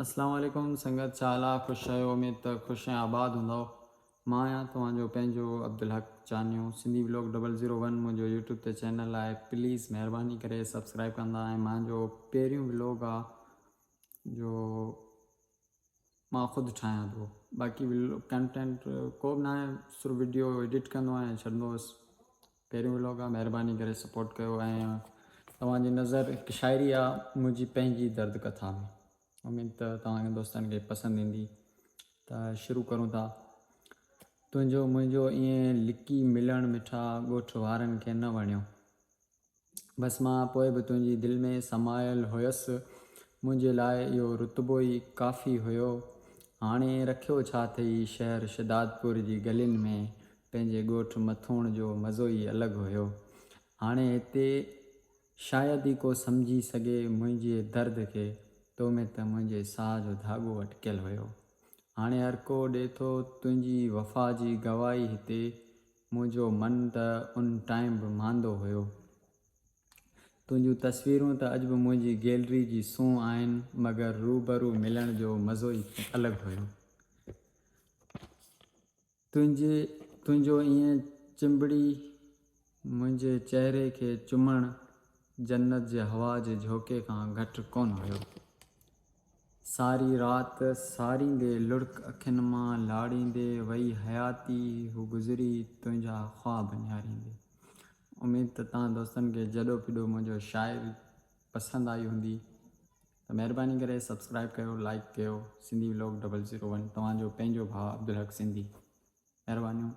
اسلام عليڪم سنگت ڇا حال آ خوش آهيو اميد ته خوش ۽ آباد هوندؤ مان آهيان توهان جو پنهنجو Abdulhaq Chanio Sindhi vlog double zero one منهنجو يوٽيوب تي چينل آهي پليز مهرباني ڪري سبسڪرائب ڪندا ۽ مانجو پهريون ولاگ آ جو مان خود ٺاهيان ٿو باقي ڪنٽينٽ ڪو به ناهي صرف وڊيو ايڊٽ ڪندو آهيان ڇڏندو هوس پهريون ولاگ آ مهرباني ڪري سپورٽ ڪيو ۽ توهان جي نظر هڪ شاعري آ منهنجي پنهنجي درد ڪٿا ۾ اميد ته توهان کي دوستن کي پسند ايندي ته شروع ڪرون ٿا تنهنجو منهنجو ائين لڪي ملڻ مٺا ڳوٺ وارن کي نه وڻيو بس مان پوء به تنهنجي دل ۾ سمايل هيس منهنجي لاء اهو رتبو ئي ڪافي هيو هاڻي رکيو ڇا اٿئي شهر شھدادپور جي گلين ۾ پنهنجي ڳوٺ مٿوڻ جو مزو ئي الڳ هيو. هاڻي هتي شايد ئي ڪو سمجهي سگهي منهنجي درد کي، تو ۾ ته منهنجي ساهه جو ڌاڳو اٽڪيل هيو. هاڻي هر ڪو ڏي ٿو تنهنجي وفا جي گواهي هتي، منهنجو من ته ان ٽائيم به ماندو هيو. تنهنجون تصويرون ته اڄ به منهنجي گيلري جي سونهن آهن، مگر روبرو ملڻ جو مزو ئي الڳ هيو. تنهنجي تنهنجو ائين چنبڙي منهنجي چهري کي چمڻ جنت جي هوا جي جهوڪي کان گهٽ ڪونه هيو. ساري رات ساريندي لڙڪ اکين مان لاڙيندي وئي حياتي هو گذري تنهنجا خواب نهاريندي. اميد ته توهان دوستن کي جڏو ڦڏو منهنجو شاعري پسند آئي هوندي. ته مهرباني ڪري سبسڪرائب ڪيو لائيڪ ڪيو Sindhi vlog double zero one توهان جو پنهنجو ڀاء عبدالحق سنڌي مهربانيون.